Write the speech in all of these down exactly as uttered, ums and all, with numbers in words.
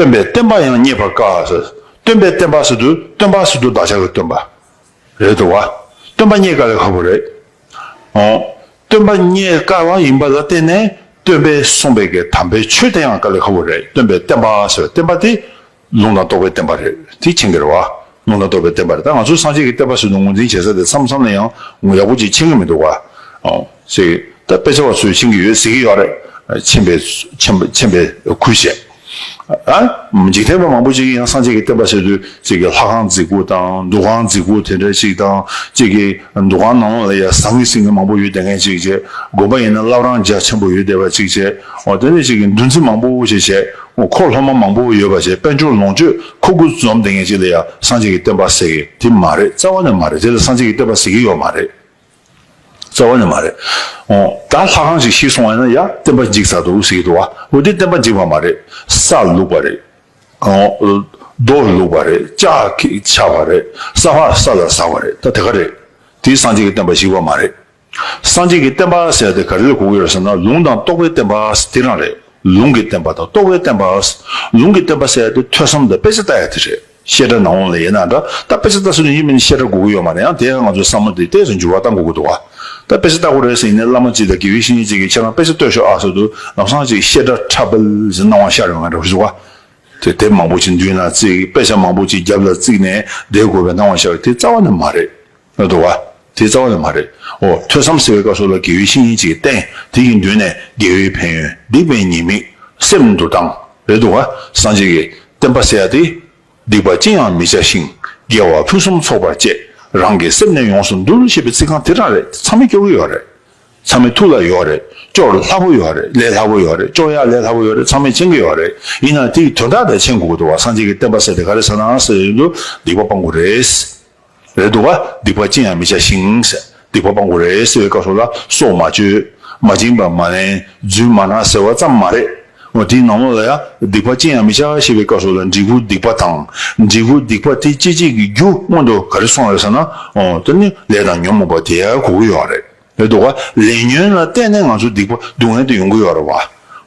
སྟོན་པའི་བསྟན་པ་ཡང་རྙེད་པར་དཀའ་ཟེར། སྟོན་པའི་བསྟན་པ་ཟེར་དུས་བསྟན་པ་ཟེར་དུས་བདག་ཅག་གི་སྟོན་པ་རེད་འདུག་བ། སྟོན་པ་རྙེད་དཀའ་ལས་ཁག་པོ་རེད། ཨོ། སྟོན་པ་རྙེད་དཀའ་བ་ཡིན་པ་ལ་བརྟེན་ནས་སྟོན་པས་གསུངས་པའི་གི་དམ་པའི་ཆོས་དེ་ཡང་དཀའ་ལས་ཁག་པོ་རེད། སྟོན་པའི་བསྟན་པ་ཟེར་བའི་བསྟན་པ་དེ། ལུང་དང་རྟོགས་པའི་བསྟན་པ་རེད། དེ་མཁྱེན་གྱི་རེད་བ། ལུང་དང་རྟོགས་པའི་བསྟན་པ་རེད། ད་ང་ཚོ་སངས་རྒྱས་ཀྱི་བསྟན་པ་ཟེར་དུས་ངོས་འཛིན་བྱེད་ས་དེ་མཚམས་མཚམས་ལ་ཡང་ཡག་པོ་ཅིག་མཁྱེན་གྱི་མི་འདུག་བ། ཨོ། ཞེས་ད་དཔེ་ཆ་བ་ཚོས་མཁྱེན་གྱི་ཡོད་ཟེར་གྱི་ཡོད་རེད། མཁྱེན་པའི་མཁྱེན་པའི་མཁྱེན་པའི་ཁུལ་བྱས། ཨ། འཇིག་རྟེན་པ་མང་པོ་ཅིག་ཡང་སངས་རྒྱས་ཀྱི་བསྟན་པ་ཟེར་དུས་ཅིག་གི་ལྷ་ཁང་རྫིག་པོ་དང་འདུ་ཁང་རྫིག་པོ་དེ་འདྲ་ཅིག་དང་ཅིག་གི་འདུ་ཁང་ནང་ལ་ཡང་ཟང་ངེ་ཟིང་ངེ་མང་པོ་ཡོད་བསྡད་མཁན་ཅིག་བྱས། དགོན་པ་ཡིན་ན་བླ་བྲང་རྒྱ་ཆེན་པོ་ཡོད་བསྡད་པ་ཅིག་བྱས། འོ་དེ་ནས་ཅིག་གི་འདུ་འཛི་མང་པོ་ཅིག་བྱས། འོ་འཁོར་སློབ་མ་མང་པོ་ཡོད་པ་བྱས། དཔལ་འབྱོར་ལོངས་སྤྱོད་ཁོ་དགུ་འཛོམས་བསྡད་མཁན་ཅིག་ལ་ཡང་སངས་རྒྱས་ཀྱི་བསྟན་པ་ཟེར་གི་དེ་མ་རེད། རྩ་བ་ནས་མ་རེད། དེ་ལ་སངས་རྒྱས་ཀྱི་བསྟན་པ་ཟེར་གྱི་ཡོད་མ་རེད། རྩ་བ་ནས་མ་རེད། འོ། ད་ལྷ་ཁང་ཞིག་བཞེངས་སོང་བ་ཡིན་ན་ཡ་བསྟན་པ་འཇིག་ཚར་འདུག་ཟེར་གྱི་འདུག་བ། འོ་དེ་བསྟན་པ་འཇིག་པ་མ་རེད། ས་བླུགས་པ་རེད། འོ། རྡོ་བླུགས་པ་རེད། ལྕགས་ཁྱེར་ཆག་པ་རེད། ས་ཕག་ས་ལ་ཟགས་པ་རེད། ད་དེ་ག་རེད། དེ་སངས་རྒྱས་ཀྱི་བསྟན་པ་ཞིག་པ་མ་རེད། སངས་རྒྱས་ཀྱི་བསྟན་པ་ཟེར་དེ་ག་རེ་ལ་གོ་གི་ཡོད་རེད་ཟེར་ན་ལུང་དང་རྟོགས་པའི་བསྟན་པ་དེ་རང་རེད། ལུང་གི་བསྟན་པ་དང་རྟོགས་པའི་བསྟན་པ། ལུང་གི་བསྟན་པ་ཟེར་དེ་ཐོས་བསམ་དང་དཔེ་ཆ་ལྟ་ཡ་དེ་རེད། བཤད་གྲྭ་ནང་ལ་ཡིན་ན་འདྲ། ད་དཔེ་ཆ་ལྟ་ས་ནས་ཡིན་མིན་བཤད་གྲྭ་དགོས་ཀྱི་ཡོད་མ་རེད། ཡང་དེ་ང་ཚོའི་བསམ་བློ་དེ་ཏོག་ཙམ་འགྱུར་བ་གཏང་དགོས་ཀྱི་འདུག་བ། ད་དཔེ་ཆ་ལྟ་དགོས་རེད་ཟེར་ཡིན་ནའི་བླ་མ་གཅིག་དང་དགེ་བའི་བཤེས་གཉེན་གཅིག་གིས་ཁྱེད་རང་དཔེ་ཆ་ལྟོས་ཤོག་ཨ་ཟེར་དུས་ལམ་སང་ཅིག་བཤད་གྲྭ་ཁྲ་བིལ་ཟེར་སྣང་བ་ཤར་ཡོང་ང་འདྲ་བོ་ཞིག་འདུག་བ། དེ་དེབ་མང་པོ་ཅིག་མདུན་ལ་བརྩིགས། དཔེ་ཆ་མང་པོ་ཅིག་རྒྱབ་ལ་བརྩིགས་ནས་བསྡད་དགོས་པའི་སྣང་བ་ཤར། དེ་རྩ་བ་ནས་མ་རེད། ལབ་འདུག་བ། དེ་རྩ་བ་ནས་མ་རེད། འོ་ཐོས་བསམ་ཟེར་བའི་སྐབས་སུ་ལ་དགེ་བའི་བཤེས་གཉེན་ཅིག་བསྟེན། དེ་ཡི་མདུན་ནས་དགེ་བའི་ཕན་ཡོན། སྡིག་པའི་ཉེས་དམིགས། སེམས་འདུལ་སྟངས་རེད་འདུག་བ། སངས་རྒྱས་ཀྱི་བསྟན་པ་ཟེར་ཡ་དེ། སྡིག་པ་ཅི་ཡང་མི་བྱ་ཞིང་། དགེ་བ་ཕུན་སུམ་ཚོགས་པར་སྤྱད། རང་གི་སེམས་ནི་ཡོངས་སུ་འདུལ་ཞེས་པའི་ཚིག་རྐང་དེ་རང་རེད། ཚང་མས་སྐྱོར་གྱི་ཡོད་རེད། ཚང་མའི་ཐུགས་ལ་ཡོད་རེད། སྐྱོར་སླ་པོ་ཡོད་རེད། ལས་སླ་པོ་ཡོད་རེད། སྐྱོར་ཡག་ལས་སླ་པོ་ཡོད་རེད། ཚང་མས་མཁྱེན་གྱི་ཡོད་རེད། ཡིན་ནའང་དེ་ཡི་དོན་དག་དེ་མཁྱེན་དགོས་ཀྱི་འདུག་བ། སངས་རྒྱས་ཀྱི་བསྟན་པ་ཟེར་དེ་ག་རེ་ཟེར་ན་ཟེར་ཡོང་དུས་སྡིག་པ་སྤང་དགོས་རེད། རེད་འདུག་བ། སྡིག་པ་ཅི་ཡང་མི་བྱ་ཞིང་ཟེར། སྡིག་པ་སྤང་དགོས་རེད་ཟེར་བའི་སྐབས་སུ་ལ་སྲོག་མ་གཅོད། མ་བྱིན་པ་མ་ལེན། རྫུན་མ་སྨྲ་ཟེར་བ་ཙམ་མ་རེད། འོ་དེའི་ནང་ལོགས་ལ་ཡང་སྡིག་པ་ཅི་ཡང་མི་བྱ་ཞེས་པའི་སྐབས་སུ་ལ་འབྲས་བུ་སྡིག་པ་དང་། འབྲས་བུ་སྡིག་པ་དེ་སྐྱེད་བྱེད་ཀྱི་རྒྱུ་སྔོན་དུ་ག་རེ་གསུངས་རེད་ཟེར་ན། འོ་དེ་ནི་ལས་དང་ཉོན་མོངས་པ་དེ་ཡང་གོ་གི་ཡོད་རེད། རེད་འདུག་བ། ལས་ཉོན་ལ་བརྟེན་ནས་ང་ཚོ་སྡིག་པ་སྡུག་བསྔལ་དེ་ཡོང་གི་ཡོད་རེད་བ།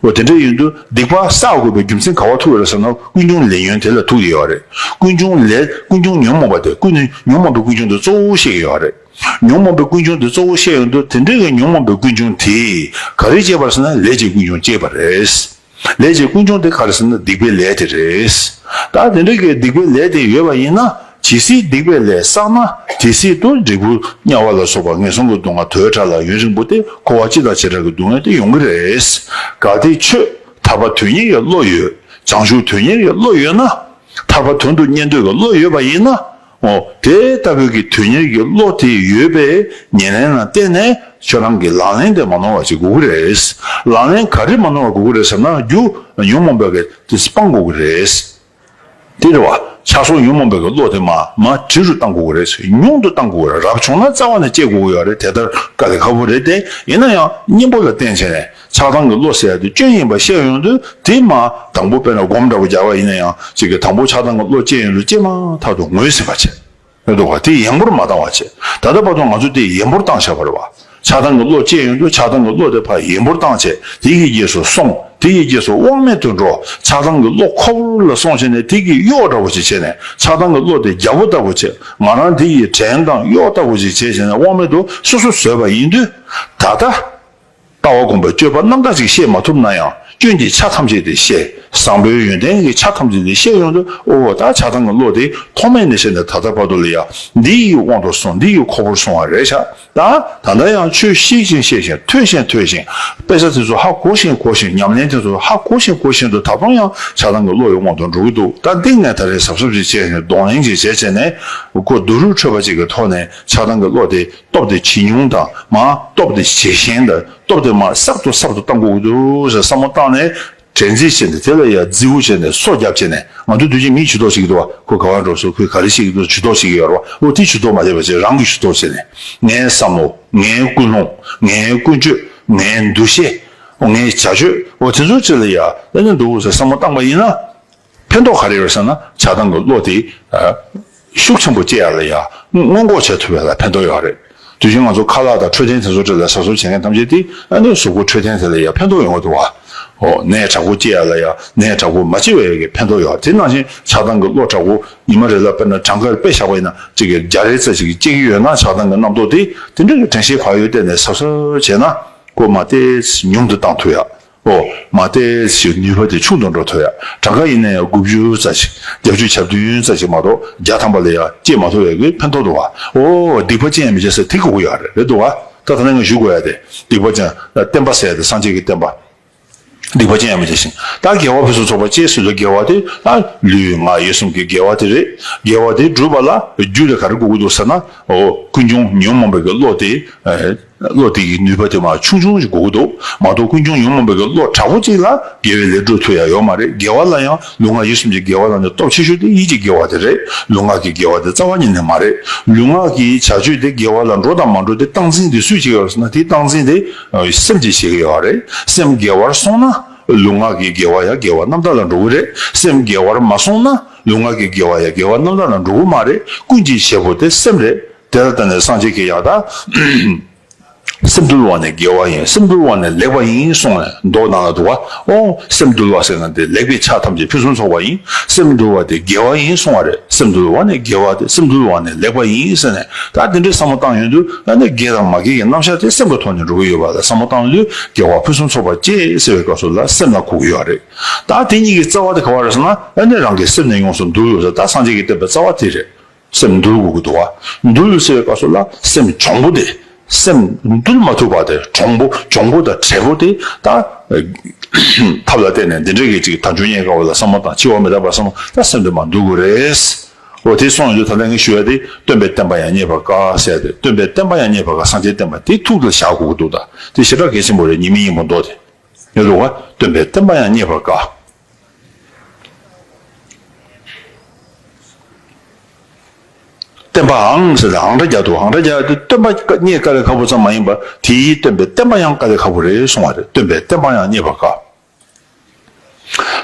འོ་དེ་འདྲ་ཡིན་དུས་སྡིག་པ་བསགས་དགོས་པའི་རྒྱུ་མཚན་ག་བ་ཐུག་ཡོད་རེད་ཟེར་ན་ཀུན་འབྱུང་ལས་ཉོན་དེ་ལ་ཐུག་ཡོད་རེད། ཀུན་འབྱུང་ལས་ཀུན་འབྱུང་ཉོན་མོངས་པ་དེ་ཀུན་ནས་ཉོན་མོངས་པའི་ཀུན་འབྱུང་དེ་གཙོ་བོ་བཤད་ཀྱི་ཡོད་རེད། ཉོན་མོངས་པའི་ཀུན་འབྱུང་དེ་གཙོ་བོ་བཤད་ཡོང་དུས་དེ་འདྲ་གི་ཉོན་མོངས་པའི་ཀུན་འབྱུང་དེས་ག་རེ་བསྐྱེད་པ་རེད་ཟེར་ན་ལས་ཀྱི་ཀུན་འབྱུང་བསྐྱེད་པ་རེད། ལས་ཀྱི་ཀུན་འབྱུང་དེ་ག་རེ་ཟེར་ན་སྡིག་པའི་ལས་དེ་རེད། ད་དེ་འདྲ་གི་སྡིག་པའི་ལས་དེ་ཡོད་པ་ཡིན་ན་ཇི་སྲིད་སྡིག་པའི་ལས་བསགས་ན་དེ་སྲིད་དུ་འབྲས་བུ་དམྱལ་བ་ལ་སོགས་པ་ངན་སོང་གི་སྡུག་བསྔལ་དོས་དྲག་ལ་ཡུན་རིང་པོ་སྟེ་འཁོར་བ་སྤྱི་དང་བྱེ་བྲག་གི་སྡུག་བསྔལ་དེ་ཡོང་གི་རེད། གལ་ཏེ་ཁྱོད་ཐར་པ་དོན་གཉེར་གྱི་བློ་ཡོད། བྱང་ཆུབ་དོན་གཉེར་གྱི་བློ་ཡོད་ན། ཐར་པ་དོན་དུ་གཉེར་འདོད་ཀྱི་བློ་ཡོད་པ་ཡིན་ན། འོ། དེ་ལྟ་བུའི་གི་དོན་གཉེར་གྱི་བློ་དེ་ཡོད་པའི་ཉེར་ལེན་ལ་བརྟེན་ནས་ཁྱོད་རང་གི་ལག་ལེན་དེ་མ་ནོར་བ་ཞིག་དགོས་ཀྱི་རེད། ལག་ལེན་ག་རེ་མ་ནོར་བ་དགོས་ཀྱི་རེད་ཟེར་ན་རྒྱུ་ཉོན་མོངས་པའི་གི་དེ་སྤང་དགོས་ཀྱི་རེད། དེ་རེད་བ། ཆགས་སོགས་ཉོན་མོངས་པའི་གི་བློ་དེ་མ་མ་དྲི་རུ་བཏང་དགོས་ཀྱི་རེད། ཉུང་དུ་བཏང་དགོས་ཀྱི་རེད། རབ་བྱུང་ན་རྩ་བ་ནས་བཅད་དགོས་ཀྱི་ཡོད་རེད། དེ་ལྟར་དཀའ་ལས་ཁག་པོ་རེད་དེ། ཡིན་ན་ཡང་གཉེན་པོ་ལ་བརྟེན་བྱས་ནས། ཆགས་སྡང་གི་བློ་ཟེར་ཡ་དེ་སྐྱོན་ཡིན་པ་ཤེས་ཡོང་དུས་དེ་མ་དང་པོ་དཔེར་ན་སྒོམ་འདྲ་པོ་རྒྱག་པ་ཡིན་ན་ཡང་གཅིག་གི་དང་པོ་ཆགས་སྡང་གི་བློ་སྐྱེས་ཡོང་དུས་སྐྱེས་མ་ཐག་ཏུ་ངོས་ཟིན་པ་བྱེད། ཡོད་འདུག་བ། དེ་ཡན་པོར་མ་བཏང་བ་བྱེད། ད་ལྟ་བར་དུ་ང་ཚོས་དེ་ཡན་པོར་བཏང་བཞག་པ་རེད་བ། ཆགས་སྡང་གི་བློ་སྐྱེས་ཡོང་དུས་ཆགས་སྡང་གི་བློ་དེ་ཕར་ཡན་པོར་བཏང་བྱས་དེ་གི་རྗེས་སུ་སོང་། དེ་གི་རྗེས་སུ་དབང་མེད་དུ་འགྲོ། ཆགས་སྡང་གི་བློ་ཁོ་བོ་ལ་སོང་བྱས་ནས་དེ་གི་གཡོག་འདྲ་བོ་ཞིག་བྱས་ནས་ཆགས་སྡང་གི་བློ་དེ་རྒྱལ་པོ་ལྟ་བུ་བྱེད། ང་རང་དེ་ཡི་བྲན་དང་གཡོག་ལྟ་བུ་ཞིག་བྱས་བྱས་ནས་དབང་མེད་དུ་སོ་སོ་བཟོས་པ་ཡིན་དུས་ད་ལྟ། ལྟ་བ་སྒོམ་པའི་སྤྱོད་པ་རྣམ་དག་ཅིག་བཤད་མ་ཐུབ་ན་ཡང་སྐྱོན་གྱི་ཆ་ཐམས་ཅད་དེ་བཤད། བཟང་པོའི་ཡོན་ཏན་གྱི་ཆ་ཐམས་ཅད་དེ་བཤད་ཡོང་དུས་ཨོ་ད་ཆགས་སྡང་གི་བློ་དེ་ཐོག་མེད་ནས་བཤད་ནས་ད་ལྟ་བར་དུ་ལ་ཡང་འདི་ཡི་དབང་དུ་སོང་། འདི་ཡི་ཁོ་བོར་སོང་བ་རེད་ཤག་ད་ད་ལྟ་ཡང་ཆོས་ཤེས་བཞིན་ཤེས་བཞིན་ཐོས་བཞིན་ཐོས་བཞིན་དཔེ་ཆ་དེ་ཚོ་ཧ་གོ་བཞིན་གོ་བཞིན་ཉམས་ལེན་དེ་ཚོ་ཧ་གོ་བཞིན་གོ་བཞིན་དུ་ད་དུང་ཡང་ཆགས་སྡང་གི་བློ་ཡི་དབང་དུ་འགྲོ་གི་འདུག་ད་འདི་ངས་ད་རེས་གཟབ་གཟབ་ཅིག་བྱས་ནས་གདོང་ལེན་ཅིག་བྱས་བྱས་ནས་ཁོ་སྡུག་རུས་འཕྲོད་པ་ཅིག་གི་ཐོག་ནས་ཆགས་སྡང་གི་བློ་དེ། སྟོབས་དེ་ཇེ་ཉུང་དང་མ་སྟོབས་དེ་ཇེ་ཞན་དང་སྟོབས་དེ་མ་སྲབ་ཏུ་སྲབ་ཏུ་བཏང་དགོས་ཀྱི་འདུག་ཟེར་བསམ་བློ་བཏང་ནས་དྲན་རྩིས་བྱས་ནས་དེ་ལ་ཡ་རྫི་བོ་བྱས་ནས་སོ་རྒྱབ་བྱས་ནས་ང་ཚོ་དུས་ཆེན་མིའི་ཇུས་གཏོགས་བྱེད་ཀྱི་འདུག་བ། ཁོ་ག་བ་འགྲོ་སོང་ཁོས་ག་རེ་བྱེད་ཀྱི་འདུག་ཇུས་གཏོགས་བྱེད་ཀྱི་ཡོད་རེད་བ། འོ་དེ་ཇུས་གཏོགས་མ་བྱས་པ་བྱས་རང་གི་ཇུས་གཏོགས་བྱས་ནས་ངའི་བསམ་བློ་ངའི་ཀུན་སློང་ངའི་ཀུན་སྤྱོད་ངའི་འདུ་ཤེས་ངའི་བྱ་སྤྱོད་འོ་དེ་ཚོ་ཅིག་ལ་ཡ་ཨེ་ནི་འདུག་ཟེར་བསམ་བློ་བཏང་པ་ཡིན་ན། ཕན་ཐོགས་ག་རེ་ཡོད་ཟེར་ན་ཆགས་སྡང་གི་བློ་དེ་ཤུགས་ཆེན་པོ་སྐྱེ་ཡ་ལ་ཡ་སྔོན་འགོག་བྱེད་ཐུབ་ཡ་ལ་ཕན་ཐོགས་ཡོད་རེད། དུས་རྒྱུན་ང་ཚོ་ཁ་ལག་དང་འཕྲོད་བསྟེན་དེ་ཚོ་འདྲ་ལ་གཟབ་གཟབ་བྱེད་མཁན་ཐམས་ཅད་དེ་ཨ་ནི་གཟུགས་པོ་འཕྲོད་བསྟེན་དེ་ལ་ཡ་ཕན་ཐོགས་ཡོང་གི་འདུག་བ། ཨོ་ནད་དྲག་པོ་སྐྱེ་ཡ་ལ་ཡ་ནད་དྲག་པོ་མ་སྐྱེ་བའི་གི་ཕན་ཐོགས་ཡོད། དེ་ནང་བཞིན་ཆགས་སྡང་གི་བློ་དྲག་པོ་ཉི་མ་རེ་ལ་དཔེར་ན་གྲངས་ཀ་དཔེ་བཞག་པ་ཡིན་ན་གཅིག་གི་བརྒྱ་རེ་ཙམ་ཞིག་སྐྱེ་གི་ཡོད་ན་ཆགས་སྡང་གི་རྣམ་རྟོག་དེ་དེ་འདྲ་གི་དྲན་ཤེས་བག་ཡོད་བསྡད་ནས་གཟབ་གཟབ་བྱས་ན་ཁོ་མ་བལྟས་ཉུང་དུ་བཏང་ཐུབ་ཡ། ཨོ་མ་བལྟས་ནུས་པ་དེ་ཆུང་དུ་འགྲོ་ཐུབ་ཡ། གྲངས་ཀ་ཡིན་ན་ཡང་དགུ་བཅུ་ཙམ་ཞིག་བརྒྱད་ཅུ་གྱ་བདུན་ཙམ་ཞིག་མ་གཏོགས་བརྒྱ་ཐམ་པ་ལ་ཡང་སྐྱེ་མ་ཐུབ་པའི་གི་ཕན་ཐོགས་འདུག་བ། ཨོ་སྡིག་པ་ཅི་ཡང་མི་བྱ་ཟེར་དེ་གོ་གི་ཡོད་རེད། རེད་འདུག་བ། ད་ད་ནས་ང་ཞུ་དགོས་ཡ་དེ་སྡིག་པ་ཅི་ཡང་བསྟན་པ་ཟེར་ཡ་དེ་སངས་རྒྱས་ཀྱི་བསྟན་པ། སྡིག་པ་ཅི་ཡང་མི་བྱ་ཞིང་། ད་དགེ་བ་ཕུན་སུམ་ཚོགས་པ་སྐྱེ་ཟེར་དུས་དགེ་བ་དེ་ད་ལུས་ངག་ཡིད་གསུམ་གྱི་དགེ་བ་དེ་རེད། དགེ་བ་དེ་སྒྲུབ་པ་ལ་རྒྱུ་དེ་ག་རེ་དགོས་ཀྱི་འདུག་ཟེར་ན། ཨོ་ཀུན་འབྱུང་ཉོན་མོངས་པའི་གི་བློ་དེ། ཨེ་བློ་དེ་གི་ནུས་པ་དེ་མར་ཆུང་ཆུང་ཞིག་དགོས་ཀྱི་འདུག་མ་གཏོགས་ཀུན་འབྱུང་ཉོན་མོངས་པའི་གི་བློ་དྲག་པོ་གཅིག་ལ་དགེ་བའི་ལས་སྒྲུབ་ཐུབ་ཡ་ཡོད་མ་རེད། དགེ་བ་ལ་ཡང་ལུས་ངག་ཡིད་གསུམ་གྱི་དགེ་བ་ལ་ནི་སྟོབས་ཆེ་ཤོས་དེ་ཡིད་ཀྱི་དགེ་བ་དེ་རེད། ལུས་ངག་གི་དགེ་བ་དེ་རྩ་བ་ཉིད་ནས་མ་རེད། ལུས་ངག་གི་བྱ་སྤྱོད་དེ་དགེ་བ་ལ་འགྲོ་དང་མ་འགྲོ་དེ་སྟངས་འཛིན་དེ་སུས་བྱེད་ཀྱི་ཡོད་ཟེར་ན་དེའི་སྟངས་འཛིན་དེ་སེམས་ཀྱིས་བྱེད་ཀྱི་ཡོད་རེད། སེམས་དགེ་བར་སོང་ན་ལུས་ངག་གི་དགེ་བ་ཡང་དགེ་བ་རྣམ་དག་ལ་འགྲོ་གི་རེད། སེམས་དགེ་བར་མ་སོང་ན་ལུས་ངག་གི་དགེ་བ་ཡང་དགེ་བ་རྣམ་དག་ལ་འགྲོ་གི་མ་རེད། ཀུན་གྱི་བྱེད་པོ་དེ་སེམས་རེད། དེ་ལ་བརྟེན་ནས་སངས་རྒྱས་ཀྱིས་ཡང་ད། སེམས་དུལ་བ་ནི་དགེ་བ་ཡིན། སེམས་དུལ་བ་ནི་ལེགས་པ་ཡིན་གསུངས་ནས་མདོ་ནང་ལ་འདུག་བ། ཨོ་སེམས་དུལ་བ་ཟེར་ན་དེ་ལེགས་པའི་ཆ་ཐམས་ཅད་ཕུན་སུམ་ཚོགས་པ་ཡིན། སེམས་དུལ་བ་དེ་དགེ་བ་ཡིན་གསུང་བ་རེད། སེམས་དུལ་བ་ནི་དགེ་བ་དེ་སེམས་དུལ་བ་ནི་ལེགས་པ་ཡིན་ཟེར་ནས་ད་དེ་འདྲའི་བསམ་བློ་བཏང་ཡོང་དུས་ཨ་ནི་དགེ་དང་མ་དགེ་གི་རྣམ་གཞག་དེ་སེམས་ཀྱི་ཐོག་ནས་འགྲོ་གི་ཡོད་པ་ལ་བསམ་བློ་བཏང་ལུས་དགེ་བ་ཕུན་སུམ་ཚོགས་པ་སྐྱེ་ཟེར་བའི་སྐབས་སུ་ལ་སེམས་ལ་གོ་གི་ཡོད་རེད། ད་དེ་གཉིས་ཀྱི་རྩ་བ་དེ་ག་བ་རེད་ཟེར་ན་ཨ་ནི་རང་གི་སེམས་ནས་ཡོངས་སུ་འདུལ་ཡོད་ཟེར་ད་སངས་རྒྱས་ཀྱིས་བསྟན་པའི་རྩ་བ་དེ་རེད། སེམས་འདུལ་དགོས་ཀྱི་འདུག་བ། འདུལ་ཟེར་བའི་སྐབས་སུ་ལ་སེམས་གྱོང་པོ་དེ། སེམས་འདུལ་མ་ཐུབ་པ་དེ་གྱོང་པོ་གྱོང་པོ་དང་བྲེལ་པོ་དེ་ད། ཐབས་ལ་བརྟེན་ནས་འདི་འདྲའི་གི་ཅིག་དལ་འབྱོར་རྙེད་དཀའ་བ་ལ་བསམ་བློ་བཏང་འཆི་བ་མི་རྟག་པ་བསམ་བློ་ད་སེམས་དེ་མར་འདུལ་དགོས་རེད། འོ་དེ་སོང་ཡོང་དུས་ད་ལྟ་ངས་ཞུ་ཡ་དེ་སྟོན་པའི་བསྟན་པ་ཡང་རྙེད་པར་དཀའ་ཟེར་ཏེ་སྟོན་པའི་བསྟན་པ་ཡང་རྙེད་པར་དཀའ་སངས་རྒྱས་བསྟན་པ་དེ་ཐུགས་ལ་བཞག་དགོས་ཀྱི་འདུག་ད་དེ་ཞེ་དྲག་གལ་ཆེན་པོ་རེད། ཉི་མའི་སྙིང་པོ་མདོ་དེ། ཡོད་འདུག་བ། སྟོན་པའི་བསྟན་པ་ཡང་རྙེད་པར་དཀའ། བསྟན་པའང་ཟེར་ཏེ་ཨང་སྒྲ་རྒྱག་འདུག་ཨང་སྒྲ་རྒྱག་དུས་སྟོན་པ་རྙེད་དཀའ་ལས་ཁག་པོ་ཙམ་མ་ཡིན་པར་དེའི་སྟོན་པའི་བསྟན་པ་ཡང་དཀའ་ལས་ཁག་པོ་རེད་གསུང་བ་རེད། སྟོན་པའི་བསྟན་པ་ཡང་རྙེད་པར་དཀའ།